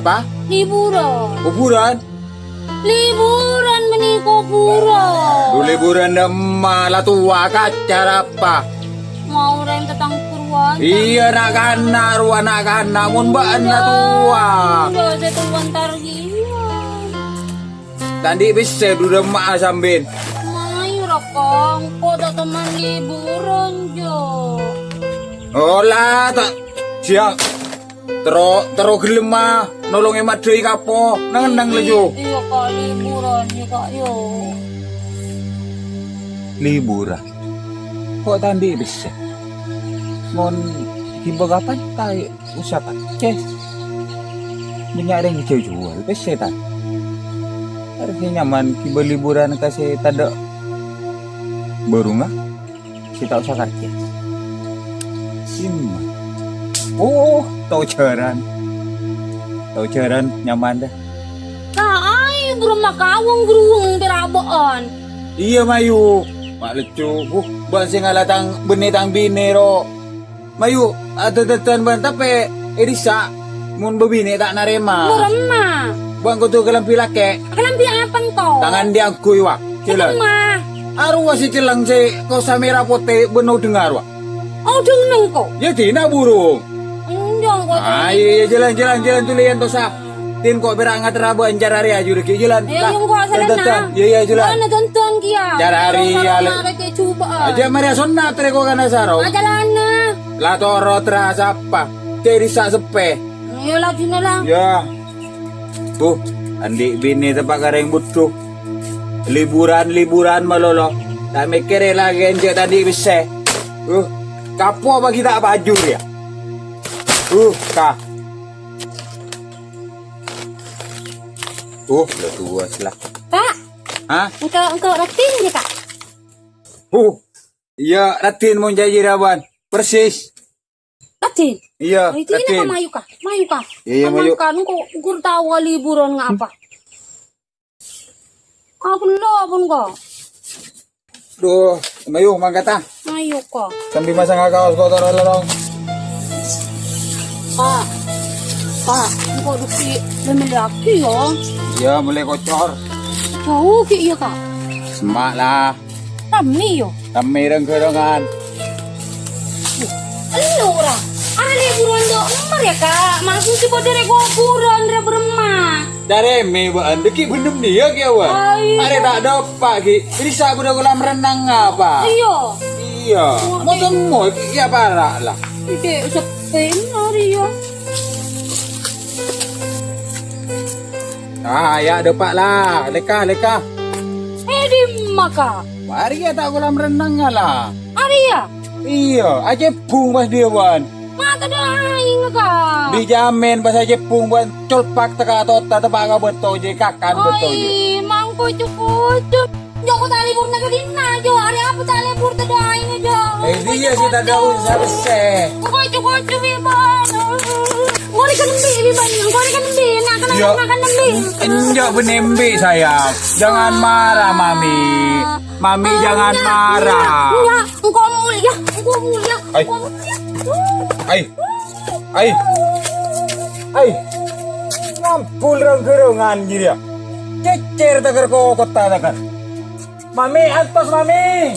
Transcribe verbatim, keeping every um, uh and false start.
Pa? Liburan. Kuburan? Liburan mènè kuburan. Dhu liburan dâ' emma, la towa kaca arapa? Mau rèng tatangghâ rowa. Iyâ, na'-kana' rowa, na'-kana', mon bâ'na towa. Enggak, saya tuan targiwan. Ta' andi' pèssè dhu dâ' emma'a sampèyan. Mayu, Raka, engko' ta' toman liburan, Jo. Ola, ta' siap. Terro, terro ghellem nolongè maddhâi kapo. Neng-enneng, laju. Iyâ, Kak, liburan, yâ, Kak, yâ. Liburan? Ko' ta' andi' pèssè? Mon ghibâ ka pantai, usa pacce. Bânnya' rèng jhâjhuwâl pèssè, ta'? Arè nyaman ghibâ liburan ka sè tadâ' bârungnga. Sè ta' osa karja. Simma. Oh, tao jhârân. Tao jhârân nyaman, dâ. Kaè, buru makawang gruweng pèra' bâ'ân. Iyâ, mayu. Ma' lècco, bu, bâ'ân sè ngala tang bânnè tang binè, ro. Mayu, adâ-dâdân bâ'ân tapè è dissa', mon bâbinè ta' narèma. Buremma. Bâ'ân kodhu kalambhi lakè'. Kalambhi apa engko'? Tangan diangghuy, wa. Jhâlân. Celleng, Ma. Arowa sè celleng sè kosa mèra potè bân odhângnga, wa. Odhângnga engko'? Yâ, dina burung. Enjâ' engko'. Ah, iyâ, iyâ, jhâlân, jhâlân, jhâlân, tuliyân, tosa. Tin ko' pèra' ngaterra bâ'ân cara rèya jhurâ ghi' jhâlân. Iyâ, engko' asalla, dâdân. Iyâ, iyâ, jhâlân. Bâ'ân dâdân kèya. Cara rèya, le. Marè kè jubâ'. Ajâ marè sonnat rè ko' kana saro. Ajâlana. La toro' terra sapa? Cè' dissa' seppè. Iyâ, lajuna la. Yâ. Bu, andi' binè teppa' ka rèng budhu. Liburan-liburan malolo. Ta' mèkkèrè lakè' enjâ' ta' andi' pèssè. Uh, kapo bâgi ta' pajur, yâ. Uh, ka. Uh, la towa sè la. Kak. Hah? Engko', engko' raddhin, yâ, Kak? Uh, iyâ, raddhin mon jhâjhi rawan. Persis. Raddhin? Iyâ, oh, itu ini raddhin. Apa mayu, Kak? Mayu, Kak. Iyâ, iyâ, mayu. Makan, engko', engko' tao liburan ngapa? Aku lo pun kok. Duh, mayu mangkata. Ayo kok. Sambil masang kaos kotor lorong. Pak, Pak, engko' dupi bânnè lagi yo. Iya, mulai kocor. Jauh ki iya, Kak. Semak lah. Rami yo. Rami reng-gerengan. Elu ora. Arè liburan do emmer ya, Kak. Maksud si padha rek kuburan, rek beremah. Dareme ba'an deki benem dia ki awan. Ai. Arè ta' dapa' ki. Risa' budak kolam renang apa? Iya. Iya. Mau temu ki ya para' lah. Ide sepi hari ya. Ah, ya dapa' lah. Leka, leka. Eh, di maka. Mari ya ta' kolam renang lah. Ari ya? Iya, aja bung pas dia wan. Mata doain ka. Dijamin pas aja bung wan colpak teka tota tepak ka beto je kakan beto je. Oi, mangko cukup. Joko tali burna ke dina jo, hari apa tali bur te doain jo. Eh, dia sih tak ada usaha besar. Kocok-kocok bi bang. Ngori kan bi bi bang, ngori kan bi, nak kena makan bi. Enjak benembe sayang. Jangan marah mami. Mami jangan marah. Enggak, engkau mulia, engkau mulia, engkau mulia. Ai. Ai. Ai. Ngampul rong-gerongan gitu ya. Cecer takar kokot takar. Mami, antos mami.